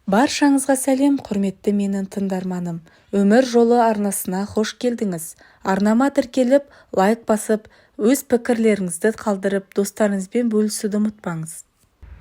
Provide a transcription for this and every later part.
Баршаңызға сәлем, құрметті менің тыңдарманым! Өмір жолы арнасына қош келдіңіз! Арнама тіркеліп, лайк басып, өз пікірлеріңізді қалдырып, достарыңызбен бөлісуді ұмытпаңыз.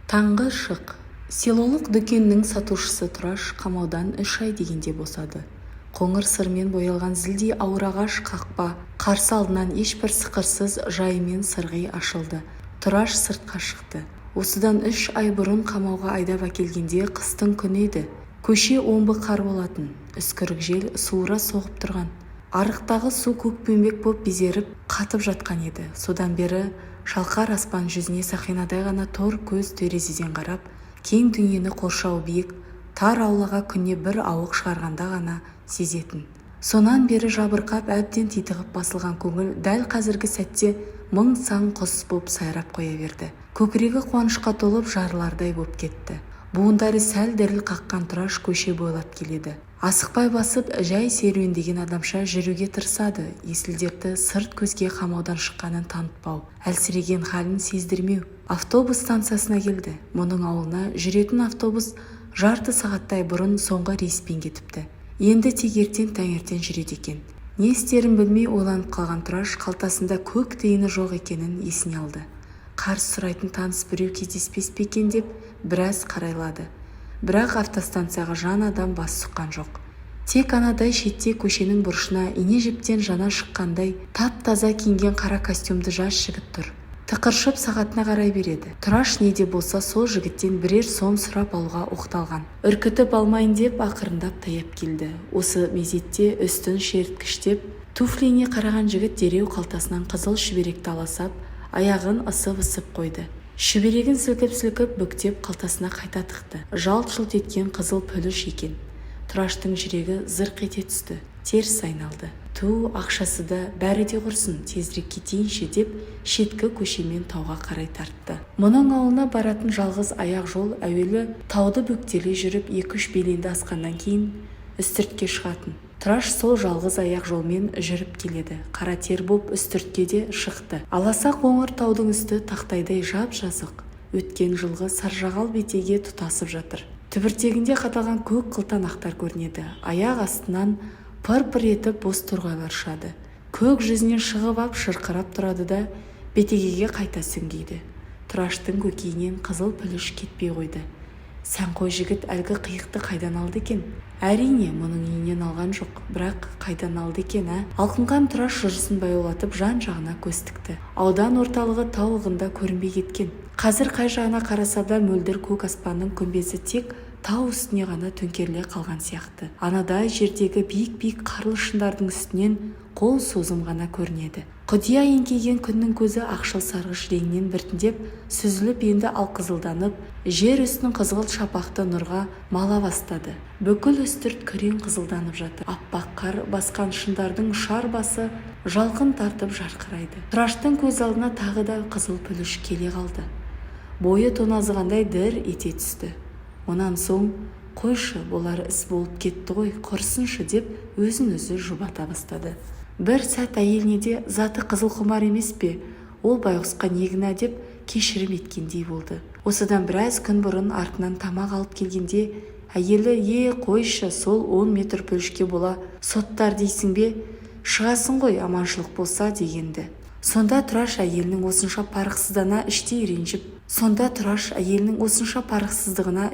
Таңғы шық. Селолық дүкеннің сатушысы Тұраш қамаудан 3 ай дегенде босады. Қоңыр сырмен боялған зілдей ауыр ағаш қақпа қарсы алдынан ешбір сықырсыз жайымен сырғи ашылды. Тұраш сыртқа шықты. Осыдан 3 ай бұрын қамауға айдап әкелгенде қыстың күні еді. Көше омбы қар болатын. Үскірік жел суыра соғып тұрған. Арықтағы су көкпеңбек боп безеріп қатып жатқан еді. Содан бері шалқар аспан жүзіне сақинадай ғана тор көз терезеден қарап, кең дүниені қоршауы биік тар аулаға күніне бір ауық шығарғанда ғана сезетін. Сонан бері жабырқап, әбден титығып басылған көңіл дәл қазіргі сәтте мың сан құс боп сайрап қоя берді. Көкірегі қуанышқа толып, жарылардай боп кетті. Буындары сәл діріл қаққан Тұраш көше бойлап келеді. Асықпай басып, жай серуендеген адамша жүруге тырысады. Есіл-дерті сырт көзге қамаудан шыққанын танытпау, әлсіреген халін сездірмеу. Автобус станциясына келді. Мұның ауылына жүретін автобус жарты сағаттай бұрын соңғы рейспен кетіпті. Енді тек ертең таңертең жүреді екен. Не істерін білмей ойланып қалған Тұраш қалтасында көк тиыны жоқ екенін есіне алды. Қарыз сұрайтын таныс біреу кездеспес пе екен деп біраз қарайлады. Бірақ автостанцияға жан адам бас сұққан жоқ. Тек анадай шетте, көшенің бұрышына ине-жіптен жаңа шыққандай тап-таза киінген қара костюмді жас жігіт тұр. Тықыршып сағатына қарай береді. Тұраш не де болса сол жігіттен бірер сом сұрап алуға оқталған. Үркітіп алмайын деп ақырындап таяп келді. Осы мезетте үстін шерткіштеп, туфлиіне қараған жігіт дереу қалтасынан қызыл шүберекті ала сап, аяғын ысып-ысып қойды. Шүберегін сілкіп-сілкіп, бүктеп, қалтасына қайта тықты. Жалт-жұлт еткен қызыл пүліш екен. Тұраштың жүрегі зырқ ете түсті. Теріс айналды. Ту, ақшасы да, бәрі де құрсын, тезірек кетейінші деп, шеткі көшемен тауға қарай тартты. Мұның ауылына баратын жалғыз аяқ жол әуелі тауды бөктерлей жүріп, екі-үш беленді асқаннан кейін үстіртке шығатын. Тұраш сол жалғыз аяқ жолмен жүріп келеді. Қара тер боп үстіртке де шықты. Аласа қоңыр таудың үсті тақтайдай жап-жазық. Өткен жылғы саржағал бетеге тұтасып жатыр. Түбіртегінде қадалған көк қылтанақтар көрінеді. Аяқ астынан пыр-пыр етіп бозторғайлар ұшады. Көк жүзінен шығып ап, шырқырап тұрады да, бетегеге қайта сүңгиді. Тұраштың көкейінен қызыл пүліш кетпей қойды. Сәнқой жігіт әлгі қиықты қайдан алды екен? Әрине, мұның үйінен алған жоқ, бірақ қайдан алды екен, ә? Алқынған Тұраш жүрісін баяулатып, жан-жағына көз тікті. Аудан орталығы тау ығында көрінбей кеткен. Қазір қай жағына қараса да, мөлдір көк аспанның күмбезі тек тау үстіне ғана төңкеріле қалған сияқты. Анадай жердегі биік-биік қарлы шыңдардың үстінен қол созым ғана көрінеді. Құдия еңкейген күннің көзі ақшыл сарғыш реңінен біртіндеп сүзіліп, енді алқызылданып, жер үстін қызғылт шапақты нұрға мала бастады. Бүкіл үстірт күрең қызылданып жатыр. Аппақ қар басқан шыңдардың ұшар басы жалқын тартып жарқырайды. Тұраштың көз алдына тағы да қызыл пүліш келе қалды. Бойы тоңазығандай дір ете түсті. Онан соң: «Қойшы, болар іс болып кетті ғой, құрысыншы», – деп өзін-өзі жұбата бастады. Бір сәт әйеліне де «Заты қызыл құмар емес пе, ол байғұсқа не кінә?» деп кешірім еткендей болды. Осыдан біраз күн бұрын артынан тамақ алып келгенде әйелі: «Е, қойшы, сол 10 метр пүлішке бола соттар дейсің бе? Шығасың ғой, аманшылық болса», – дегенді. Сонда Тұраш әйелінің осынша парықсыздығына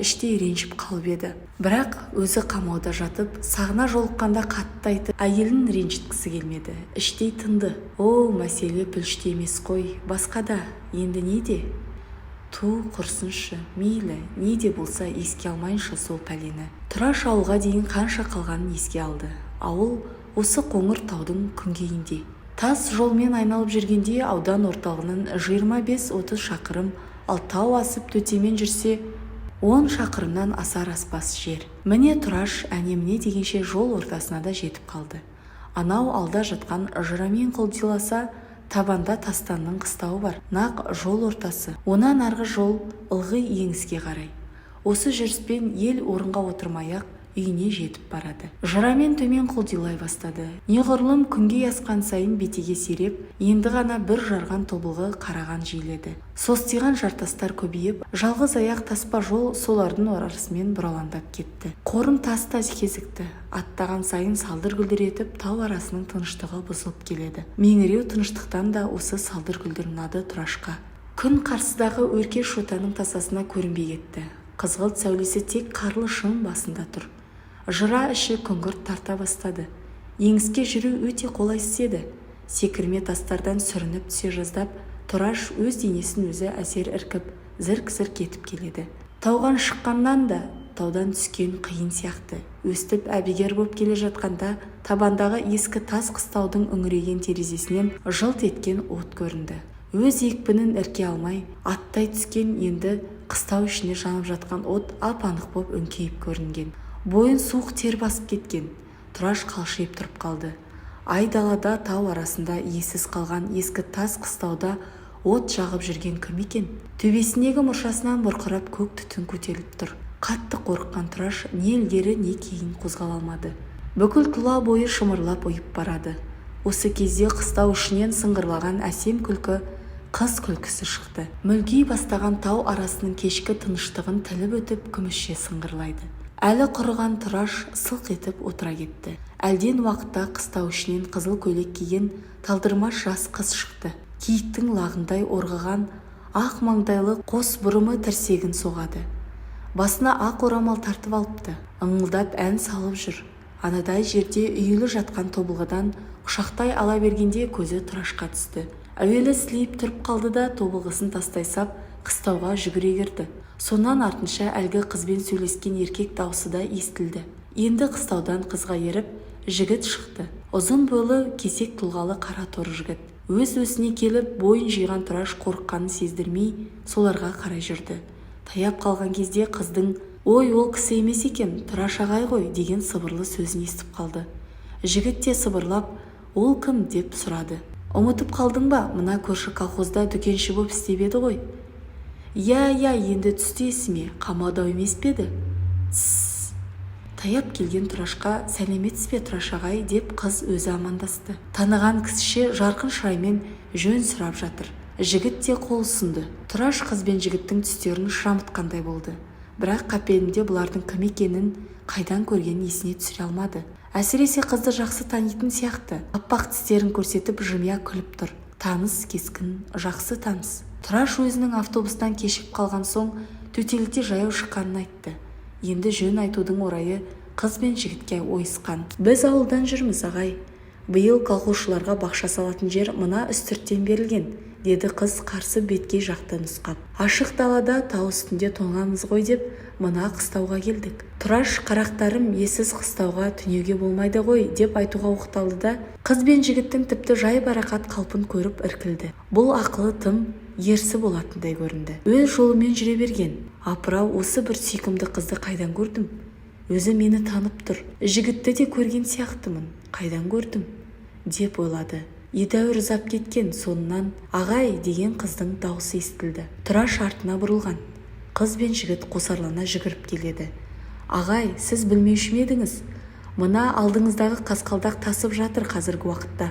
іштей ренжіп қалып еді. Бірақ өзі қамауда жатып, сағына жолыққанда қатты айтып, әйелін ренжіткісі келмеді. Іштей тынды. О, мәселе пүліште емес қой, басқада. Енді неде? Ту, құрсыншы, мейлі, не де болса еске алмайыншы сол пәлені. Тұраш ауылға дейін қанша қалғанын еске алды. Ауыл осы қоңыр таудың күнгейінде. Тас жолмен айналып жүргенде аудан орталығынан 25-30 шақырым, ал тау асып төтемен жүрсе, 10 шақырымнан асар-аспас жер. Міне, Тұраш әне-міне дегенше жол ортасына да жетіп қалды. Анау алда жатқан жырамен құлдиласа, табанда Тастанның қыстауы бар. Нақ жол ортасы. Онан арғы жол ылғи еңіске қарай. Осы жүріспен ел орынға отырмай-ақ Үйіне жетіп барады. Жырамен төмен құлдилай бастады. Неғұрлым күнгей асқан сайын бетеге сиреп, енді ғана бүр жарған тобылғы қараған жиіледі. Состиған жартастар көбейіп, жалғыз аяқ таспа жол солардың арасымен бұралаңдап кетті. Қорым тас та кезікті. Аттаған сайын салдыр-гүлдір етіп, тау арасының тыныштығы бұзылып келеді. Меңіреу тыныштықтан да осы салдыр-гүлдір ұнады Тұрашқа. Күн қарсыдағы өркеш жотаның тасасына көрінбей кетті. Қызғылт сәулесі тек қарлы шың басында тұр. Жыра іші күңгірт тарта бастады. Еңіске жүру өте қолайсыз еді. Секірме тастардан сүрініп түсе жаздап, Тұраш өз денесін өзі әзер іркіп, зірк-зірк етіп келеді. Тауған шыққаннан да таудан түскен қиын сияқты. Өстіп әбігер боп келе жатқанда табандағы ескі тас қыстаудың үңірейген терезесінен жылт еткен от көрінді. Өз екпінін ірке алмай, аттай түскен енді қыстау ішінде жанып жатқан от ап-анық боп өңкиіп көрінген. Бойын суық тер басып кеткен. Тұраш қалшиып тұрып қалды. Айдалада, тау арасында иесіз қалған ескі тас қыстауда от жағып жүрген кім екен? Төбесіндегі мұршасынан бұрқырап көк түтін көтеріліп тұр. Қатты қорыққан Тұраш не ілгері, не кейін қозғала алмады. Бүкіл тұла бойы шымырлап ұйып барады. Осы кезде қыстау ішінен сыңғырлаған әсем күлкі, қыз күлкісі шықты. Мүлги бастаған тау арасының кешкі тыныштығын тіліп өтіп, күмісше сыңғырлайды. Әлі құрыған Тұраш сылқ етіп отыра кетті. Әлден уақытта қыстау ішінен қызыл көйлек киген талдырмаш жас қыз шықты. Киіктің лағындай орғыған ақ маңдайлы қос бұрымы тірсегін соғады. Басына ақ орамал тартып алыпты. Ыңылдап ән салып жүр. Анадай жерде үюлі жатқан тобылғыдан құшақтай ала бергенде көзі Тұрашқа түсті. Әуелі сілейіп тұрып қалды да, тобылғысын тастай сап, қыстауға жүгіре кірді. Сонан артынша әлгі қызбен сөйлескен еркек даусы да естілді. Енді қыстаудан қызға еріп, жігіт шықты. Ұзын бойлы, кесек тұлғалы қара торы жігіт. Өз-өзіне келіп, бойын жиған Тұраш қорыққанын сездірмей, соларға қарай жүрді. Таяп қалған кезде қыздың: «Ой, ол кісі емес екен, Тұраш ағай ғой», – деген сыбырлы сөзін естіп қалды. Жігіт те сыбырлап: «Ол кім?» – деп сұрады. «Ұмытып қалдың ба? Мына көрші колхозда дүкенші боп істеп еді ғой». «Иә, иә, енді түсті есіме. Қамаудау емес пе еді?» «Тссс». Таяп келген Тұрашқа: «Сәлеметсіз бе, Тұраш ағай», – деп қыз өзі амандасты. Таныған кісіше жарқын шыраймен жөн сұрап жатыр. Жігіт те қол ұсынды. Тұраш қыз бен жігіттің түстерін шырамытқандай болды. Бірақ қапелімде бұлардың кім екенін, қайдан көргенін есіне түсіре алмады. Әсіресе қызды жақсы танитын сияқты. Аппақ тістерін көрсетіп, жымия күліп тұр. Таныс кескін, жақсы таныс. Тұраш өзінің автобустан кешігіп қалған соң төтелікте жаяу шыққанын айтты. Енді жөн айтудың орайы қыз бен жігітке ойысқан. «Біз ауылдан жүрміз, ағай. Биыл колхозшыларға бақша салатын жер мына үстірттен берілген», – деді қыз қарсы беткей жақты нұсқап. «Ашық далада, тау үстінде тоңамыз ғой деп, мына қыстауға келдік». Тұраш: «Қарақтарым, иесіз қыстауға түнеуге болмайды ғой», – деп айтуға оқталды да, қыз бен жігіттің тіпті жайбарақат қалпын көріп іркілді. Бұл ақылы тым ерсі болатындай көрінді. Өз жолымен жүре берген. «Апырау, осы бір сүйкімді қызды қайдан көрдім? Өзі мені танып тұр. Жігітті де көрген сияқтымын. Қайдан көрдім?» деп ойлады. Едәуір ұзап кеткен соңынан: «Ағай!» – деген қыздың даусы естілді. Тұраш артына бұрылған. Қыз бен жігіт қосарлана жүгіріп келеді. «Ағай, сіз білмеуші ме едіңіз? Мына алдыңыздағы қасқалдақ тасып жатыр қазіргі уақытта.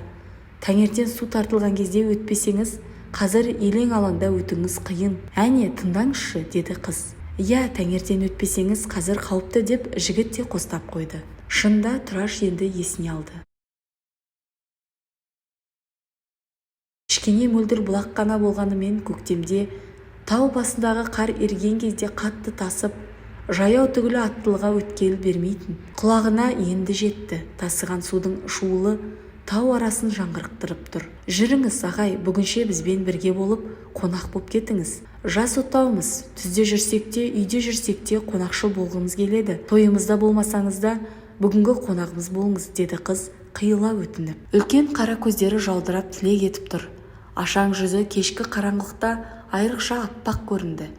Таңертең су тартылған кезде өтпесеңіз, қазір елең-алаңда өтуіңіз қиын. Әне, тыңдаңызшы», – деді қыз. «Иә, таңертең өтпесеңіз, қазір қауіпті», – деп жігіт те қостап қойды. Шынында, Тұраш енді есіне алды. Кішкене мөлдір бұлақ қана болғанымен, көктемде тау басындағы қар еріген кезде қатты тасып, жаяу түгілі аттылыға өткел бермейтін. Құлағына енді жетті. Тасыған судың шуылы тау арасын жаңғырықтырып тұр. «Жүріңіз, ағай, бүгінше бізбен бірге болып, қонақ боп кетіңіз. Жас отаумыз. Түзде жүрсек те, үйде жүрсек те, қонақшыл болғымыз келеді. Тойымызда болмасаңыз да, бүгінгі қонағымыз болыңыз», – деді қыз қиыла өтініп. Үлкен қара көздері жаудырап тілек етіп тұр. Ашаң жүзі кешкі қараңғылықта айрықша аппақ көрінді.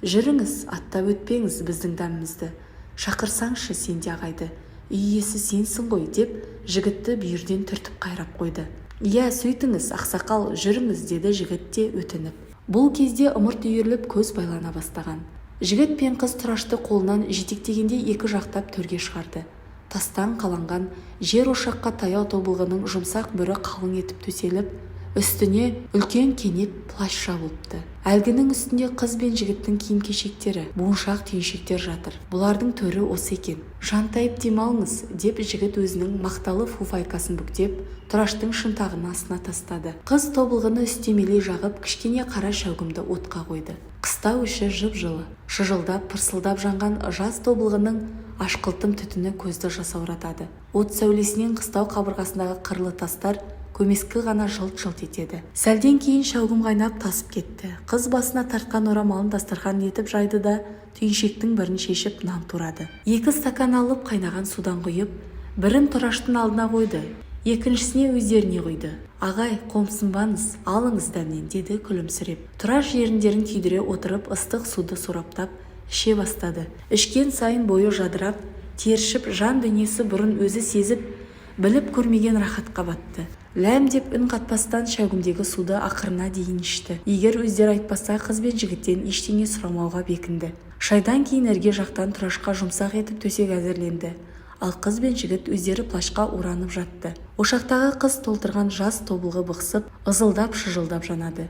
«Жүріңіз, аттап өтпеңіз біздің дәмімізді. Шақырсаңшы сен де ағайды, үй иесі сенсің ғой», – деп жігітті бүйірден түртіп қайрап қойды. «Иә, сөйтіңіз, ақсақал, жүріңіз», – деді жігіт те өтініп. Бұл кезде ымырт үйіріліп, көз байлана бастаған. Жігіт пен қыз Тұрашты қолынан жетектегендей екі жақтап төрге шығарды. Тастан қаланған жер ошаққа таяу тобылғының жұмсақ бүрі қалың етіп төселіп, үстіне үлкен кенеп плащ жабылыпты. Әлгінің үстінде қыз бен жігіттің киім-кешектері, буыншақ-түйіншектер жатыр. Бұлардың төрі осы екен. «Жантайып демалыңыз», – деп жігіт өзінің мақталы фуфайкасын бүктеп, Тұраштың шынтағының астына тастады. Қыз тобылғыны үстемелей жағып, кішкене қара шәугімді отқа қойды. Қыстау іші жып-жылы. Шыжылдап, пырсылдап жанған жас тобылғының ашқылтым түтіні көзді жасауратады. От сәулесінен қыстау қабырғасындағы қырлы тастар көмескі ғана жылт-жылт етеді. Сәлден кейін шәугім қайнап тасып кетті. Қыз басына тартқан орамалын дастархан етіп жайды да, түйіншектің бірін шешіп нан турады. Екі стакан алып, қайнаған судан құйып, бірін Тұраштың алдына қойды, екіншісіне өздеріне құйды. «Ағай, қомсынбаңыз, алыңыз дәмнен», – деді күлімсіреп. Тұраш еріндерін күйдіре отырып, ыстық суды сораптап іше бастады. Ішкен сайын бойы жадырап, тершіп, жан дүниесі бұрын өзі сезіп, біліп көрмеген рахатқа батты. Ләм деп үн қатпастан шәугімдегі суды ақырына дейін ішті. Егер өздері айтпаса, қыз бен жігіттен ештеңе сұрамауға бекінді. Шайдан кейін ірге жақтан Тұрашқа жұмсақ етіп төсек әзірленді. Ал қыз бен жігіт өздері плащқа оранып жатты. Ошақтағы қыз толтырған жас тобылғы бықсып, ызылдап шыжылдап жанады.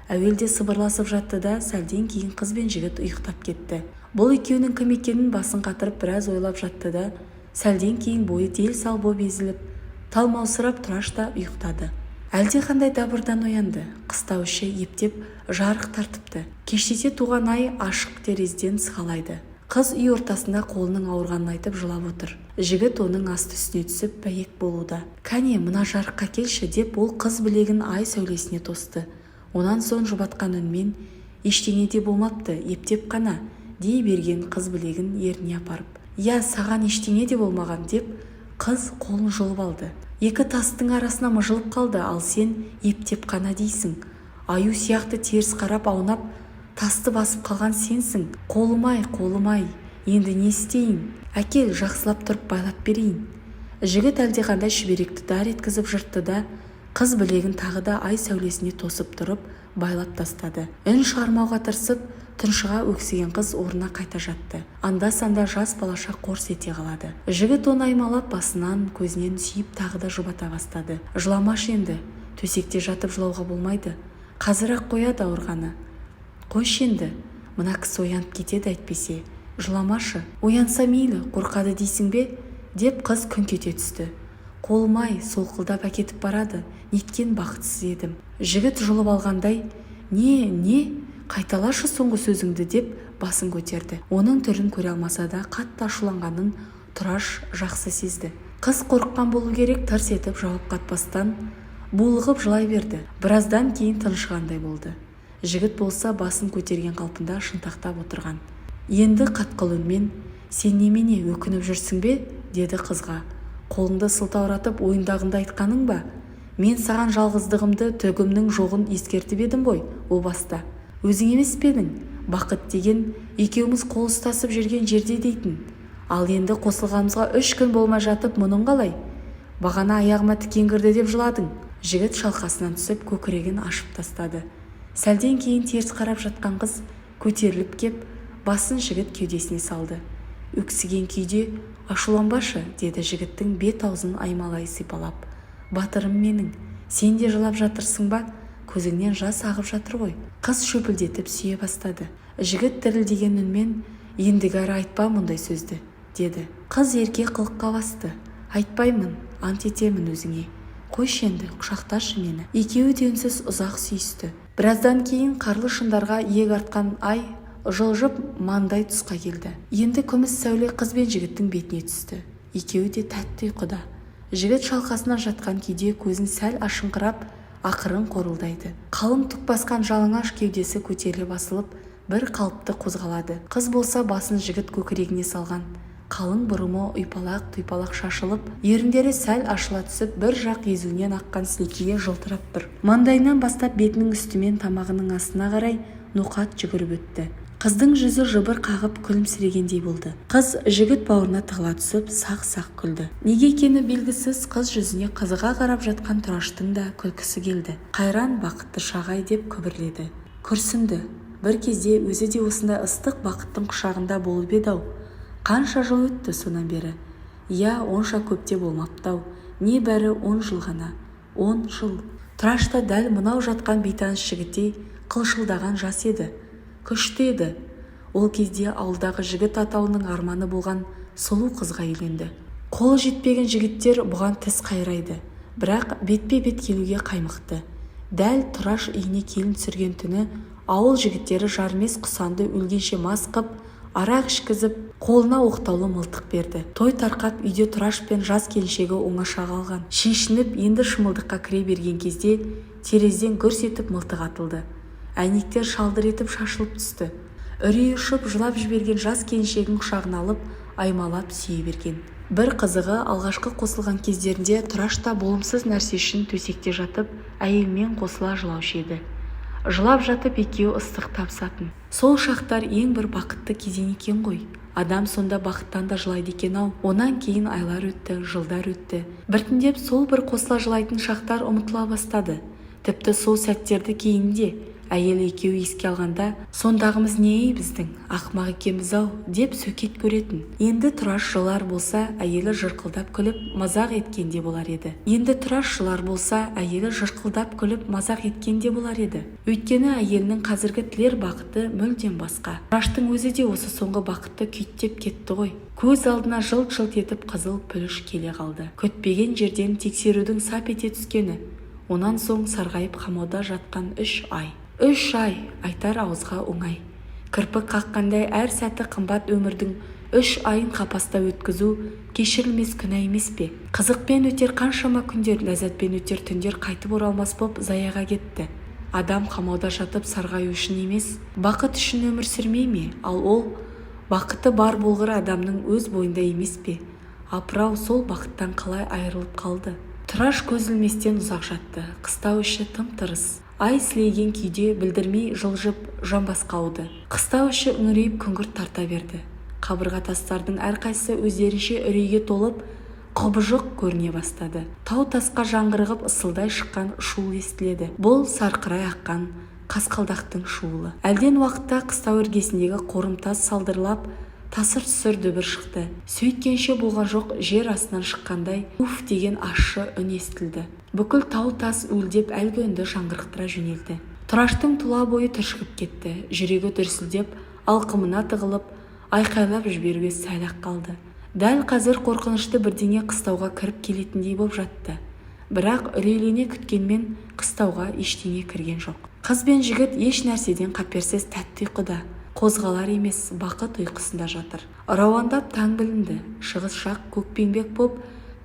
Әуелде сыбырласып жатты да, сәлден кейін қыз бен жігіт ұйықтап кетті. Бұл екеуінің кім екенін басын қатырып біраз ойлап жатты да, сәлден кейін бойы дел-сал боп езіліп, талмаусырап Тұраш та ұйықтады. Әлдеқандай дабырдан оянды. Қыстау іші ептеп жарық тартыпты. Кештете туған ай ашық терезеден сығалайды. Қыз үй ортасында қолының ауырғанын айтып жылап отыр. Жігіт оның асты-үстіне түсіп бәйек болуда. «Кәне, мына жарыққа келші», – деп ол қыз білегін ай сәулесіне тосты. Онан соң жұбатқан үнмен: «Ештеңе де болмапты, ептеп қана», – дей берген қыз білегін ерніне апарып. «Иә, саған ештеңе де болмаған», – деп қыз қолын жұлып алды. «Екі тастың арасына мыжылып қалды, ал сен ептеп қана дейсің. Аю сияқты теріс қарап аунап, тасты басып қалған сенсің. Қолым-ай, қолым-ай, енді не істейін? Әкел, жақсылап тұрып байлап берейін». Жігіт әлдеқандай шүберекті дар еткізіп жыртты да, қыз білегін тағы да ай сәулесіне тосып тұрып байлап тастады. Үн шығармауға тырысып, тұншыға өксіген қыз орнына қайта жатты. Анда-санда жас балаша қорс ете қалады. Жігіт оны аймалап, басынан, көзінен сүйіп тағы да жұбата бастады. «Жыламашы енді, төсекте жатып жылауға болмайды. Қазір-ақ қояды ауырғаны. Қойшы енді, мына кісі оянып кетеді әйтпесе. Жыламашы». «Оянса мейлі, қорқады дейсің бе?» – деп қыз күңк ете түсті. «Қолым-ай, солқылдап әкетіп барады, неткен бақытсыз едім». Жігіт жұлып алғандай: «Не, не? Қайталашы соңғы сөзіңді», – деп басын көтерді. Оның түрін көре алмаса да, қатты ашуланғанын Тұраш жақсы сезді. Қыз қорыққан болу керек, тырс етіп жауап қатпастан булығып жылай берді. Біраздан кейін тыншығандай болды. Жігіт болса басын көтерген қалпында шынтақтап отырған. Енді қатқыл үнмен: «Сен немене, өкініп жүрсің бе?» – деді қызға. «Қолыңды сылтауратып ойыңдағыңды айтқаның ба? Мен саған жалғыздығымды, түгімнің жоғын ескертіп едім ғой о баста. Өзің емес пе едің, бақыт деген екеуміз қол ұстасып жүрген жерде дейтін? Ал енді қосылғанымызға 3 күн болмай жатып мұның қалай? Бағана аяғыма тікен кірді деп жыладың». Жігіт шалқасынан түсіп, көкірегін ашып тастады. Сәлден кейін теріс қарап жатқан қыз көтеріліп кеп, басын жігіт кеудесіне салды. Өксіген күйде: «Ашуланбашы», – деді жігіттің бет-аузын аймалай сипалап. «Батырым менің, сен де жылап жатырсың ба? Көзіңнен жас ағып жатыр ғой». Қыз шөпілдетіп сүйе бастады. Жігіт дірілдеген үнмен: «Ендігәрі айтпа мұндай сөзді», – деді. Қыз ерке қылыққа басты. «Айтпаймын, ант етемін өзіңе. Қойшы енді, құшақташы мені». Екеуі де үнсіз ұзақ сүйісті. Біраздан кейін қарлы шыңдарға иек артқан ай жылжып маңдай тұсқа келді. Енді күміс сәуле қыз бен жігіттің бетіне түсті. Екеуі де тәтті ұйқыда. Жігіт шалқасынан жатқан күйде көзін сәл ашыңқырап, ақырын қорылдайды. Қалың түк басқан жалаңаш кеудесі көтеріле басылып, бір қалыпты қозғалады. Қыз болса басын жігіт көкірегіне салған. Қалың бұрымы ұйпалақ-тұйпалақ шашылып, еріндері сәл ашыла түсіп, бір жақ езуінен аққан сілекейі жылтырап тұр. Маңдайынан бастап бетінің үстімен тамағының астына қарай ноқат жүгіріп өтті. Қыздың жүзі жыбыр қағып күлімсірегендей болды. Қыз жігіт бауырына тығыла түсіп, сақ-сақ күлді. Неге екені белгісіз, қыз жүзіне қызыға қарап жатқан Тұраштың да күлкісі келді. «Қайран бақытты шақ-ай», – деп күбірледі. Күрсінді. Бір кезде өзі де осындай ыстық бақыттың құшағында болып еді-ау. Қанша жыл өтті сонан бері? Иә, онша көп те болмапты-ау, небәрі 10 жыл ғана. 10 жыл. Тұраш та дәл мынау жатқан бейтаныс жігіттей қылшылдаған жас еді. Күшті еді. Ол кезде ауылдағы жігіт атаулының арманы болған сұлу қызға үйленді. Қолы жетпеген жігіттер бұған тіс қайрайды, бірақ бетпе-бет келуге қаймықты. Дәл Тұраш үйіне келін түсірген түні ауыл жігіттері жарымес құсанды өлгенше мас қып, арақ ішкізіп, қолына оқтаулы мылтық берді. Той тарқап, үйде Тұраш пен жас келіншегі оңаша қалған. Шешініп, енді шымылдыққа кіре берген кезде терезеден гүрс етіп мылтық атылды. Әйнектер шалдыр етіп шашылып түсті. Үрейі ұшып, жылап жіберген жас келіншегін құшағына алып, аймалап сүйе берген. Бір қызығы, алғашқы қосылған кездерінде Тұраш та болымсыз нәрсе үшін төсекте жатып әйелімен қосыла жылаушы еді. Жылап жатып екеуі ыстық табысатын. Сол шақтар ең бір бақытты кезең екен ғой. Адам сонда бақыттан да жылайды екен-ау. Онан кейін айлар өтті, жылдар өтті. Біртіндеп сол бір қосыла жылайтын шақтар ұмытыла бастады. Тіпті сол сәттерді кейінде әйелі екеуі еске алғанда, «Сондағымыз не-ей, біздің ақымақ екенбіз-ау», деп сөкет көретін. Енді Тұраш жылар болса, әйелі жырқылдап күліп мазақ еткен де болар еді. Енді Тұраш жылар болса, әйелі жырқылдап күліп мазақ еткен де болар еді. Өйткені әйелінің қазіргі тілер бақыты мүлдем басқа. Тұраштың өзі де осы соңғы бақытты күйттеп кетті ғой. Көз алдына жылт-жылт етіп қызыл пүліш келе қалды. Күтпеген жерден тексерудің сап ете түскені, онан соң сарғайып қамауда жатқан 3 ай. 3 ай! Айтар ауызға оңай. Кірпік қаққандай әр сәті қымбат өмірдің 3 айын қапаста өткізу кешірілмес күнә емес пе? Қызықпен өтер қаншама күндер, ләззатпен өтер түндер қайтып оралмас боп заяға кетті. Адам қамауда жатып сарғаю үшін емес, бақыт үшін өмір сүрмей ме? Ал ол бақыты бар болғыр адамның өз бойында емес пе? Апырау, сол бақыттан қалай айырылып қалды? Тұраш көз ілместен ұзақ жатты. Қыстау іші тым-тырыс. Ай сілейген күйде білдірмей жылжып, жамбасқа ауды. Қыстау іші үңірейіп күңгірт тарта берді. Қабырға тастардың әрқайсысы өздерінше үрейге толып, құбыжық көріне бастады. Тау тасқа жаңғырығып ысылдай шыққан шуыл естіледі. Бұл сарқырай аққан қасқалдақтың шуылы. Әлден уақытта қыстау іргесіндегі қорым тас салдырлап, тасыр-тұсыр дүбір шықты. Сөйткенше болған жоқ, жер астынан шыққандай «Уф!» деген ащы үн естілді. Бүкіл тау тас уілдеп, әлгі үнді жаңғырықтыра жөнелді. Тұраштың тұла бойы түршігіп кетті. Жүрегі дүрсілдеп, алқымына тығылып, айқайлап жіберуге сәл-ақ қалды. Дәл қазір қорқынышты бірдеңе қыстауға кіріп келетіндей боп жатты. Бірақ үрейлене күткенмен, қыстауға ештеңе кірген жоқ. Қыз бен жігіт еш нәрседен қаперсіз тәтті ұйқыда, қозғалар емес бақыт ұйқысында жатыр. Рауандап таң білінді. Шығыс жақ көкпеңбек боп,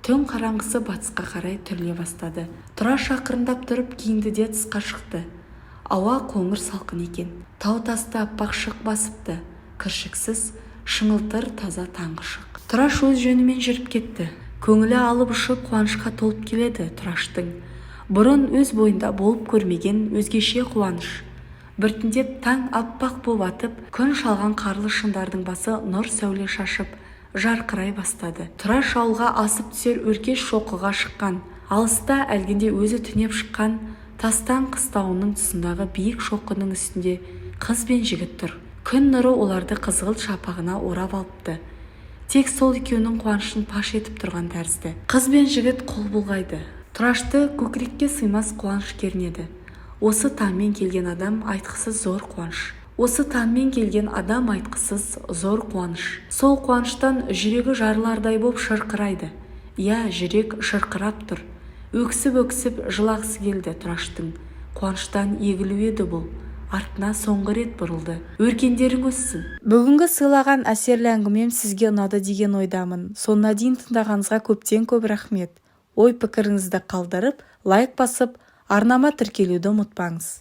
түн қараңғысы батысқа қарай түріле бастады. Тұраш ақырындап тұрып киінді де тысқа шықты. Ауа қоңыр салқын екен. Тау тасты аппақ шық басыпты. Кіршіксіз шыңылтыр таза таңғы шық. Тұраш өз жөнімен жүріп кетті. Көңілі алып ұшып, қуанышқа толып келеді Тұраштың. Бұрын өз бойында болып көрмеген өзгеше қуаныш. Біртіндеп таң аппақ боп атып, күн шалған қарлы шыңдардың басы нұр сәуле шашып, жарқырай бастады. Тұраш ауылға асып түсер өркеш шоқыға шыққан. Алыста, әлгінде өзі түнеп шыққан Тастан қыстауының тұсындағы биік шоқының үстінде қыз бен жігіт тұр. Күн нұры оларды қызғылт шапағына орап алыпты. Тек сол екеуінің қуанышын паш етіп тұрған тәрізді. Қыз бен жігіт қол бұлғайды. Тұрашты көкірекке сыймас қуаныш кернеді. Осы таңмен келген адам айтқысыз зор қуаныш. Осы таңмен келген адам айтқысыз зор қуаныш. Сол қуаныштан жүрегі жарылардай боп шырқырайды. Иә, жүрек шырқырап тұр. Өксіп-өксіп жылағысы келді Тұраштың. Қуаныштан егілу еді бұл. Артына соңғы рет бұрылды. Өркендерің өссін! Бүгінгі сыйлаған әсерлі әңгімем сізге ұнады деген ойдамын. Соңына дейін тыңдағаныңызға көптен көп рахмет. Ой-пікіріңізді қалдырып, лайк басып, арнама тіркелуді ұмытпаңыз.